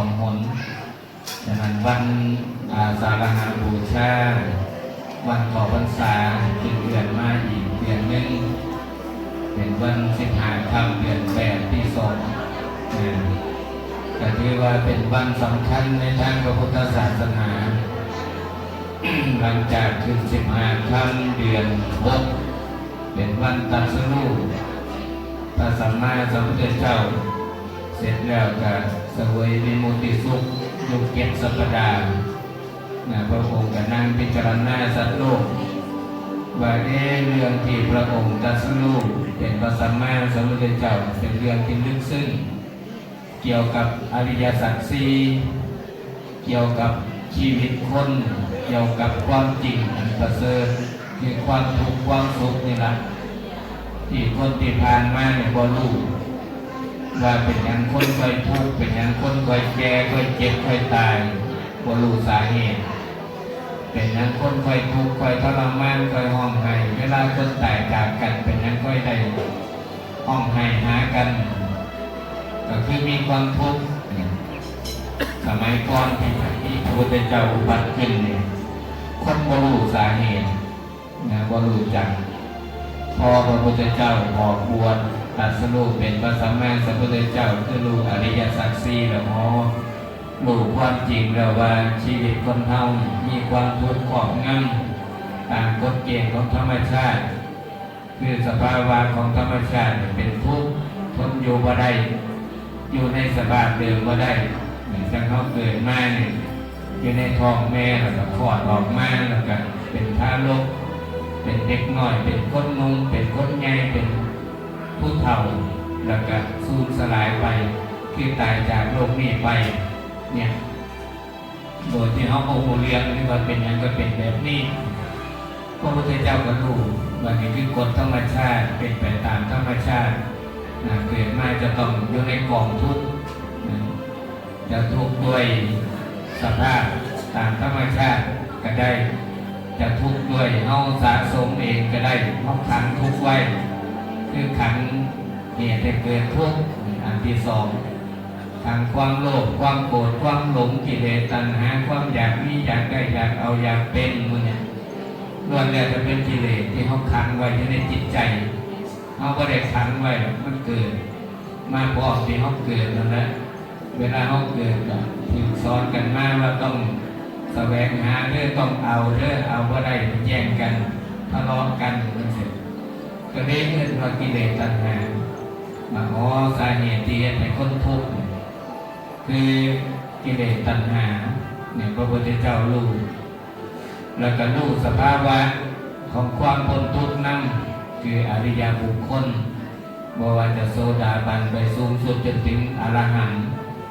ສອງຫົນ. ສະນັ້ນວັນ ອາ ສາລະຫະບູຊາ ວັນເຂົ້າພັນສາ ເປັນເດືອນມາອີກເດືອນໜຶ່ງ ເປັນວັນສິບຫ້າຄ່ຳເດືອນແປດປີສອງ ເອີ ກໍຖືວ່າເປັນວັນສຳຄັນໃນທາງພະພຸດທະສາສະໜາ ຫຼັງຈາກຂຶ້ນສິບຫ້າຄ່ຳເດືອນຫົກ ເປັນວັນຕັດສະຮູ້ພະສຳມາສຳພຸດທະເຈົ້າ ເສັດແລ້ວກໍສະເຫວີຍວິມຸດຕິສຸກຢູ່ເຈັດສັບປະດາ ນະ ພະອົງກໍນັ່ງພິຈາລະນາສັດໂລກວ່າ ເອ ເລື່ອງທີ່ພະອົງຕັດສະຮູ້ເປັນພະສຳມາສຳພຸດທະເຈົ້າ ເປັນເລື່ອງທີ່ເລິກເຊິ່ງ ກ່ຽວກັບອະລິຍະສັດສີ່ ກ່ຽວກັບຊີວິດຄົນ ກ່ຽວກັບຄວາມຈິງອັນປະເສີດ ຄືຄວາມທຸກຄວາມສຸກນີ້ລະ ທີ່ຄົນທີ່ຜ່ານມານີ້ບໍ່ຮູ້ວ່າເປັນຫຍັງຄົນຄ່ອຍທຸກ ເປັນຫຍັງຄົນຄ່ອຍແກ່ ຄ່ອຍເຈັບ ຄ່ອຍຕາຍ ບໍ່ຮູ້ສາເຫດ ເປັນຫຍັງຄົນຄ່ອຍທຸກ ຄ່ອຍທໍລະມານ ຄ່ອຍຮ້ອງໄຫ້ ເວລາຄົນຕາຍຈາກກັນ ເປັນຫຍັງຄ່ອຍໄດ້ ຮ້ອງໄຫ້ຫາກັນ ກໍຄືມີຄວາມທຸກ. ສະໄໝກ່ອນທີ່ມີພະພຸດທະເຈົ້າອຸບັດຂຶ້ນນີ້ ຄົນບໍ່ຮູ້ສາເຫດນະ ບໍ່ຮູ້ຈັກ. ພໍພະພຸດທະເຈົ້າອອກບວດ ຕັດສະຮູ້ເປັນພະສຳມາສຳພຸດທະເຈົ້າ ຄືຮູ້ອະລິຍະສັດສີ່ແລ້ວ ອໍ ຮູ້ຄວາມຈິງແລ້ວວ່າ ຊີວິດຄົນເຮົາມີຄວາມທຸກຄອບງຳ ຕາມກົດເກນຂອງທຳມະຊາດ ຄືສະພາວະຂອງທຳມະຊາດເປັນທຸກ ທົນຢູ່ບໍ່ໄດ້ ຢູ່ໃນສະພາບເດີມບໍ່ໄດ້. ຈັ່ງເຮົາເກີດມານີ້ ຢູ່ໃນທ້ອງແມ່ ແລ້ວກໍຄອດອອກມາ ແລ້ວກໍເປັນທາລົກ ເປັນເດັກນ້ອຍ ເປັນຄົນໜຸ່ມ ເປັນຄົນໃຫຍ່ ເປັນຜູ້ເຖົ້າ ແລ້ວກໍສູນສະຫຼາຍໄປ ຄືຕາຍຈາກໂລກນີ້ໄປ ເນຍ ໂດຍທີ່ເຮົາບໍ່ຮູ້ເລື່ອງ ຫຼືວ່າເປັນຫຍັງກໍເປັນແບບນີ້. ພະພຸດທະເຈົ້າກໍຮູ້ວ່ານີ້ຄືກົດທຳມະຊາດ ເປັນໄປຕາມທຳມະຊາດນະ ເກີດມາຈະຕ້ອງຢູ່ໃນກອງທຸກນະ ຈະທຸກດ້ວຍສະພາບຕາມທຳມະຊາດກໍໄດ້ ຈະທຸກດ້ວຍເຮົາສະສົມເອງກໍໄດ້ ເຮົາຂັງທຸກໄວ້ ຄືຂັງເຫດໃຫ້ເກີດທຸກ. ອັນທີສອງ ທັງຄວາມໂລບ ຄວາມໂກດ ຄວາມຫຼົງ ກິເລດຕັນຫາ ຄວາມຢາກມີ ຢາກໄດ້ ຢາກເອົາ ຢາກເປັນ ໝູ່ນີ້ ລ້ວນແລ້ວແຕ່ເປັນກິເລດທີ່ເຮົາຂັງໄວ້ຢູ່ໃນຈິດໃຈ. ເຮົາບໍ່ໄດ້ຂັງໄວ້ດອກ ມັນເກີດມາພ້ອມທີ່ເຮົາເກີດນັ້ນແຫຼະ. ເວລາເຮົາເກີດກໍຖືກສອນກັນມາວ່າຕ້ອງສະແຫວງຫາເດີ້ ຕ້ອງເອົາເດີ້ ເອົາບໍ່ໄດ້ ແຍ່ງກັນ ທະເລາະກັນ ຈັ່ງຊີ້ ກໍເລີຍເອີ້ນວ່າກິເລດຕັນຫາ. ມາ ອໍ ສາເຫດທີ່ເຮັດໃຫ້ຄົນທຸກ ຄືກິເລດຕັນຫານີ້ ພະພຸດທະເຈົ້າຮູ້ ແລ້ວກໍຮູ້ສະພາວະຂອງຄວາມພົ້ນທຸກນຳ ຄືອະລິຍະບຸກຄົນ ບໍ່ວ່າຈະໂສດາບັນໄປສູງສຸດຈົນເຖິງອະລະຫັນ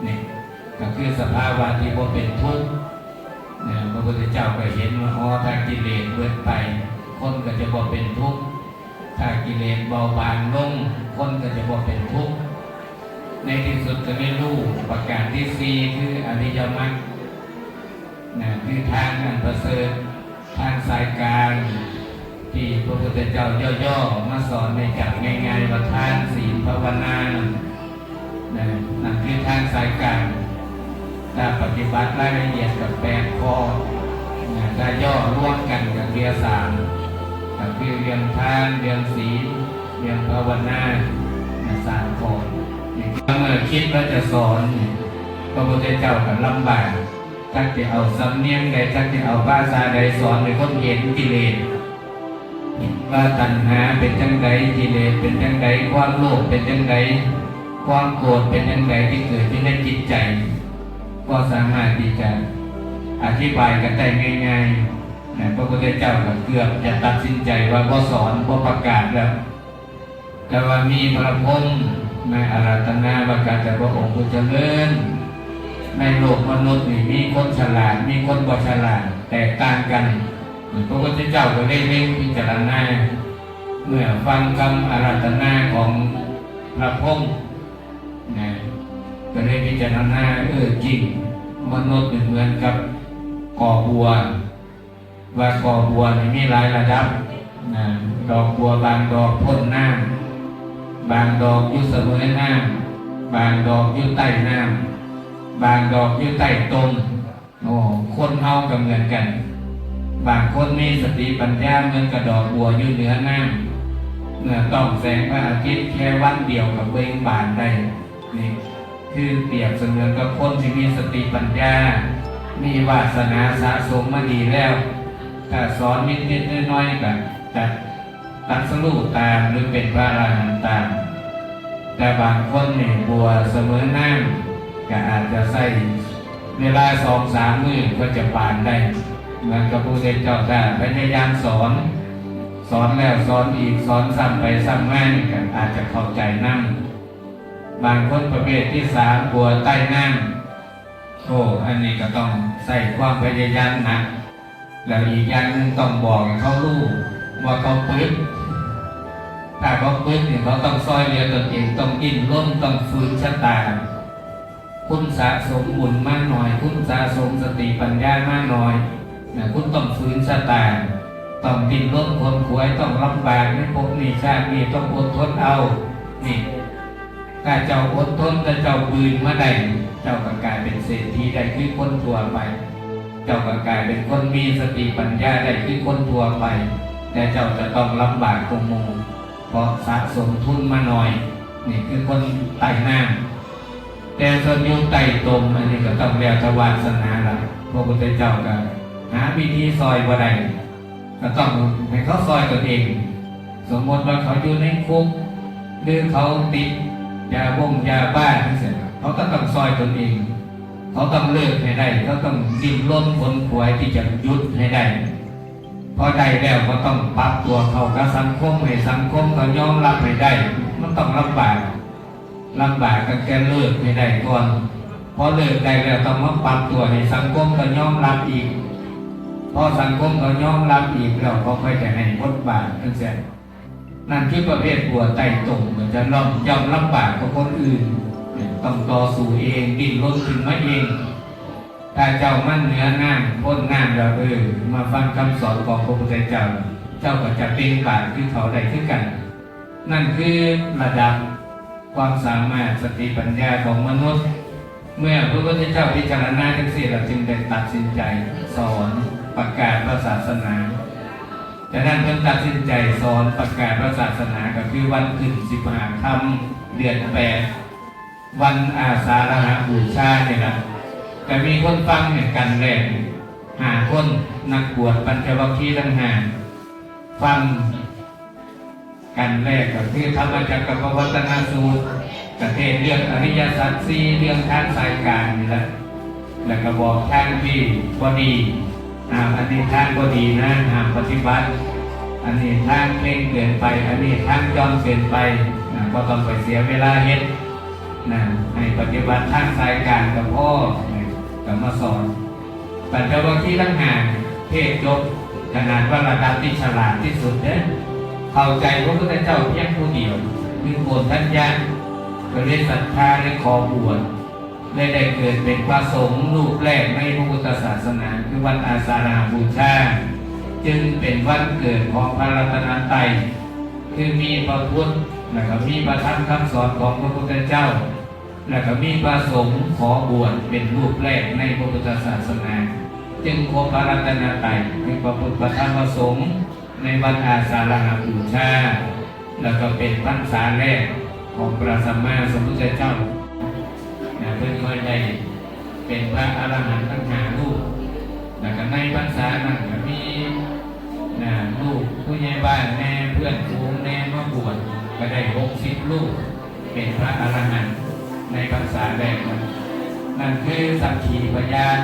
ນີ້ ກໍຄືສະພາວະທີ່ບໍ່ເປັນທຸກນະ. ພະພຸດທະເຈົ້າກໍເຫັນວ່າ ອໍ ຖ້າກິເລດເບິດໄປ ຄົນກໍຈະບໍ່ເປັນທຸກ ຖ້າກິເລດເບົາບາງລົງ ຄົນກໍຈະບໍ່ເປັນທຸກ. ໃນທີ່ສຸດກໍໄດ້ຮູ້ປະການທີສີ່ ຄືອະລິຍະມັກນະ ຄືທາງອັນປະເສີດ ທາງສາຍກາງ ທີ່ພະພຸດທະເຈົ້າຫຍໍ້ໆມາສອນໃຫ້ຈຳງ່າຍໆວ່າ ທານ ສີນ ພາວະນາ ນັ້ນນະ ນັ້ນຄືທາງສາຍກາງ. ຖ້າປະຕິບັດລາຍລະອຽດກໍແປດຂໍ້ນະ ຖ້າຫຍໍ້ລວມກັນກໍເຫຼືອສາມ ກໍຄືເລື່ອງທານ ເລື່ອງສີນ ເລື່ອງພາວະນານະ ສາມຂໍ້. ເມື່ອຄິດວ່າຈະສອນ ພະພຸດທະເຈົ້າກໍລຳບາກ ຈັກຈະເອົາສຳນຽງໃດ ຈັກຈະເອົາພາສາໃດສອນໃຫ້ຄົນເຫັນກິເລດ ວ່າຕັນຫາເປັນຈັ່ງໃດ ກິເລດເປັນຈັ່ງໃດ ຄວາມໂລບເປັນຈັ່ງໃດ ຄວາມໂກດເປັນຈັ່ງໃດ ທີ່ເກີດຢູ່ໃນຈິດໃຈ ກໍສາມາດທີ່ຈະອະທິບາຍກັນໄດ້ງ່າຍໆນະ. ພະພຸດທະເຈົ້າກໍເກືອບຈະຕັດສິນໃຈວ່າບໍ່ສອນ ບໍ່ປະກາດແລ້ວ. ແຕ່ວ່າມີພະພົມມາອາລາທະນາວ່າ ຂ້າແຕ່ພະອົງຜູ້ຈະເລີນ ໃນໂລກມະນຸດນີ້ມີຄົນສະຫຼາດ ມີຄົນບໍ່ສະຫຼາດ ແຕກຕ່າງກັນ. ພະພຸດທະເຈົ້າກໍເລີຍເລັງພິຈາລະນາ ເມື່ອຟັງຄຳອາລາທະນາຂອງພະພົມນະ ກໍເລີຍພິຈາລະນາ ເອີ ຈິງ ມະນຸດນີ້ເໝືອນກັບກໍບົວ ວ່າກໍບົວນີ້ມີຫຼາຍລະດັບນະ, ດອກບົວບາງດອກພົ້ນນ້ຳ, ບາງດອກຢູ່ສະເໝີນ້ຳ, ບາງດອກຢູ່ໃຕ້ນ້ຳ. ບາງດອກຢູ່ໃຕ້ຕົມ. ໂອ້ ຄົນເຮົາກໍເໝືອນກັນ, ບາງຄົນມີສະຕິປັນຍາເໝືອນກັບດອກບົວຢູ່ເໜືອນ້ຳ, ເມື່ອຕ້ອງແສງພະອາທິດແຄ່ວັນດຽວກໍເບິ່ງບານໄດ້. ນີ້ຄືປຽບສະເໝືອນກັບຄົນທີ່ມີສະຕິປັນຍາ, ມີວາສະໜາສະສົມມາດີແລ້ວ, ຖ້າສອນນິດໆໜ້ອຍໆກໍຈະ ຕັດສະຮູ້ຕາມ ຫຼື ເປັນພະອະລະຫັນຕາມ. ແຕ່ບາງຄົນນີ້ບົວສະເໝີນ້ຳ ກໍອາດຈະໃຊ້ເວລາສອງສາມມື້ກໍຈະປານໄດ້. ເໝືອນກັບພະພຸດທະເຈົ້າ ຖ້າພະຍາຍາມສອນ, ສອນແລ້ວສອນອີກ, ສອນຊ້ຳໄປຊ້ຳມານີ້ ກໍອາດຈະເຂົ້າໃຈນຳ. ບາງຄົນປະເພດທີສາມ ບົວໃຕ້ນ້ຳ. ໂອ້ ອັນນີ້ກໍຕ້ອງໃຊ້ຄວາມພະຍາຍາມໜັກ. ແລ້ວອີກຢ່າງໜຶ່ງຕ້ອງບອກໃຫ້ເຂົາຮູ້ວ່າເຂົາປຶກ. ຖ້າເຂົາປຶກນີ້ ເຂົາຕ້ອງຊ່ອຍເຫຼືອຕົນເອງ, ຕ້ອງດີ້ນລົນ, ຕ້ອງຝືນຊະຕາ. ຄຸນສະສົມບຸນມາໜ້ອຍ, ຄຸນສະສົມສະຕິປັນຍາມາໜ້ອຍ, ນະ, ຄຸນຕ້ອງຝືນຊະຕາ, ຕ້ອງດີ້ນລົນຂົນຂວາຍ, ຕ້ອງລຳບາກໃນພົບນີ້ຊາດນີ້, ຕ້ອງອົດທົນເອົາ. ນີ້ ຖ້າເຈົ້າອົດທົນ, ຖ້າເຈົ້າບືນມາໄດ້, ເຈົ້າກໍກາຍເປັນເສດຖີໄດ້ຄືຄົນທົ່ວໄປ, ເຈົ້າກໍກາຍເປັນຄົນມີສະຕິປັນຍາໄດ້ຄືຄົນທົ່ວໄປ, ແຕ່ເຈົ້າຈະຕ້ອງລຳບາກກວ່າໝູ່ ເພາະສະສົມທຶນມາໜ້ອຍ. ນີ້ຄືຄົນໃຕ້ນ້ຳ. ແຕ່ສ່ວນຢູ່ໃຕ້ຕົມ, ອັນນີ້ກໍຕ້ອງແລ້ວແຕ່ວາສະໜາລະ, ພະພຸດທະເຈົ້າກໍຫາວິທີຊ່ອຍບໍ່ໄດ້. ກໍຕ້ອງໃຫ້ເຂົາຊ່ອຍຕົນເອງ. ສົມມຸດວ່າເຂົາຢູ່ໃນຄຸກ ຫຼື ເຂົາຕິດຢາບົງຢາບ້າຈັ່ງຊີ້, ເຂົາກໍຕ້ອງຊ່ອຍຕົນເອງ. ເຂົາຕ້ອງເລີກໃຫ້ໄດ້, ເຂົາຕ້ອງດີ້ນລົນຂົນຂວາຍທີ່ຈະຢຸດໃຫ້ໄດ້. ພໍໄດ້ແລ້ວກໍຕ້ອງປັບຕົວເຂົ້າກັບສັງຄົມ, ໃຫ້ສັງຄົມເຂົາຍອມຮັບໃຫ້ໄດ້. ມັນຕ້ອງລຳບາກ. ລຳບາກຕັ້ງແຕ່ເລີກໃຫ້ໄດ້ກ່ອນ. ພໍເລີກໄດ້ແລ້ວ ຕ້ອງມາປັບຕົວໃຫ້ສັງຄົມເຂົາຍອມຮັບອີກ. ພໍສັງຄົມເຂົາຍອມຮັບອີກແລ້ວ ເຂົາຄ່ອຍຈະໃຫ້ບົດບາດຈັ່ງຊີ້. ນັ້ນຄືປະເພດບົວໃຕ້ຕົມ, ເພິ່ນຈະລຳ ຍ່ອມລຳບາກກວ່າຄົນອື່ນ, ຕ້ອງຕໍ່ສູ້ເອງ, ດີ້ນລົນຂຶ້ນມາເອງ. ຖ້າເຈົ້າມາເໜືອນ້ຳ, ພົ້ນນ້ຳແລ້ວ, ເອີ, ມາຟັງຄຳສອນຂອງພະພຸດທະເຈົ້າ, ເຈົ້າກໍຈະເປັ່ງບານຄືເຂົາໄດ້ຄືກັນ. ນັ້ນຄືລະດັບຄວາມສາມາດສະຕິປັນຍາຂອງມະນຸດ. ເມື່ອພະພຸດທະເຈົ້າພິຈາລະນາຈັ່ງຊີ້ແລ້ວ ຈຶ່ງໄດ້ຕັດສິນໃຈສອນປະກາດພະສາສະໜາ. ຈາກນັ້ນເພິ່ນຕັດສິນໃຈສອນປະກາດພະສາສະໜາ ກໍຄືວັນຂຶ້ນສິບຫ້າຄ່ຳເດືອນແປດ ວັນອາສາລະຫະບູຊານີ້ລະ. ກໍມີຄົນຟັງນີ້ກັນແລກຫ້າຄົນ, ນັກບວດປັນຈະວັກຄີທັງຫ້າ ຟັງ ກັນແລກກໍຄືທຳມະຈັກກະປະວັດຕະນະສູດ, ກະເທດເລື່ອງອະລິຍະສັດສີ່, ເລື່ອງທາງສາຍກາງນີ້ແຫຼະ, ແລ້ວກໍບອກທາງທີ່ບໍ່ດີ, ຫ້າມ, ອັນນີ້ທາງບໍ່ດີນະ, ຫ້າມປະຕິບັດ, ອັນນີ້ທາງເຄັ່ງເກີນໄປ, ອັນນີ້ທາງຢ່ອນເກີນໄປ, ນະ, ບໍ່ຕ້ອງໄປເສຍເວລາເຮັດ, ນະ, ໃຫ້ປະຕິບັດທາງສາຍກາງກໍພໍ, ນະ, ກໍມາສອນ. ປັນຈະວັກຄີທັງຫ້າເທດຈົບ, ຂະໜາດວ່າລະດັບທີ່ສະຫຼາດທີ່ສຸດເດ້, ເຂົ້າໃຈພະພຸດທະເຈົ້າພຽງຜູ້ດຽວ, ຄືໂກນທັນຍະ, ກໍເລີຍສັດທາ ແລະ ຂໍບວດ, ແລະ ໄດ້ເກີດເປັນພະສົງຮູບແລກໃນພະພຸດທະສາສະໜາ, ຄືວັນອາສາລະຫະບູຊາ, ຈຶ່ງເປັນວັນເກີດຂອງພະລັດຕະນະໄຕ, ຄືມີພະພຸດ, ແລະ ກໍມີພະທຳຄຳສອນຂອງພະພຸດທະເຈົ້າ. ແລ້ວກໍມີພະສົງຂໍບວດເປັນຮູບແລກໃນພະພຸດທະສາສະໜາ, ຈຶ່ງຄົບພະລັດຕະນະໄຕ ຄືພະພຸດ ພະທຳ ພະສົງ ໃນວັນອາສາລະຫະບູຊາ, ແລ້ວກໍເປັນພັນສາແລກຂອງພະສຳມາສຳພຸດທະເຈົ້າ. ນະ, ເພິ່ນຄ່ອຍໄດ້ເປັນພະອະລະຫັນທັງຫ້າຮູບ, ແລ້ວກໍໃນພັນສານັ້ນກໍມີ ນະ, ລູກຜູ້ໃຫຍ່ບ້ານແດ່, ເພື່ອນຝູງແດ່ ມາບວດ, ກໍໄດ້ຫົກສິບຮູບ ເປັນພະອະລະຫັນໃນພັນສາແລກນັ້ນ. ນັ້ນຄືສັກຂີພະຍານ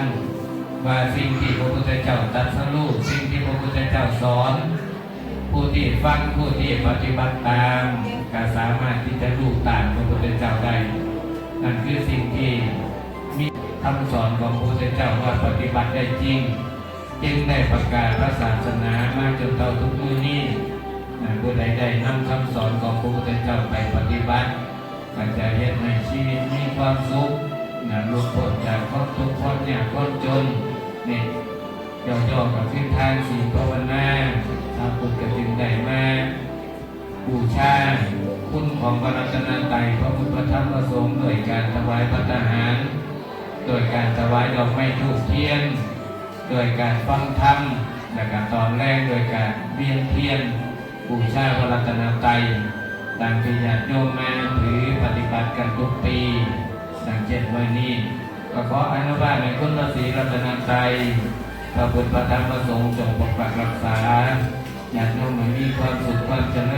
ວ່າ ສິ່ງທີ່ພະພຸດທະເຈົ້າຕັດສະຮູ້, ສິ່ງທີ່ພະພຸດທະເຈົ້າສອນ, ຜູ້ທີ່ຟັງ, ຜູ້ທີ່ປະຕິບັດຕາມ, ກໍສາມາດທີ່ຈະຮູ້ຕາມພະພຸດທະເຈົ້າໄດ້. ນັ້ນຄືສິ່ງທີ່ມີຄຳສອນຂອງພະພຸດທະເຈົ້າວ່າປະຕິບັດໄດ້ຈິງ. ຈຶ່ງໄດ້ປະກາດພະສາສະໜາມາຈົນເທົ່າທຸກມື້ນີ້. ນະ, ຜູ້ໃດໄດ້ນຳຄຳສອນຂອງພະພຸດທະເຈົ້າໄປປະຕິບັດ, ກໍຈະເຮັດໃຫ້ຊີວິດມີຄວາມສຸກ, ນະ, ຫຼຸດພົ້ນຈາກຄວາມທຸກຄວາມຍາກຄວາມຈົນ. ນີ້ ຫຍໍ້ໆ ກໍຄືທານສີນພາວະນາ. ຊາວພຸດກໍຈຶ່ງໄດ້ມາ ບູຊາຄຸນຂອງພະລັດຕະນະໄຕ, ພະພຸດ ພະທຳ ພະສົງ ດ້ວຍການຖວາຍພັດຕາຫານ, ດ້ວຍການຖວາຍດອກໄມ້ທູບທຽນ, ດ້ວຍການຟັງທຳ ແລະກະຕອນແລງດ້ວຍການວຽນທຽນ ບູຊາພະລັດຕະນະໄຕ ດັ່ງທີ່ຍາດໂຍມມາຖືປະຕິບັດກັນທຸກປີ. ດັ່ງເຊັ່ນມື້ນີ້ ກໍຂໍອະນຸພາບໃຫ້ຄຸນພະສີລັດຕະນະໄຕ, ພະພຸດ ພະທຳ ພະສົງ ຈົ່ງປົກປັກຮັກສາ ຍາດໂຍມໃຫ້ມີຄວາມສຸກຄວາມຈະເລີ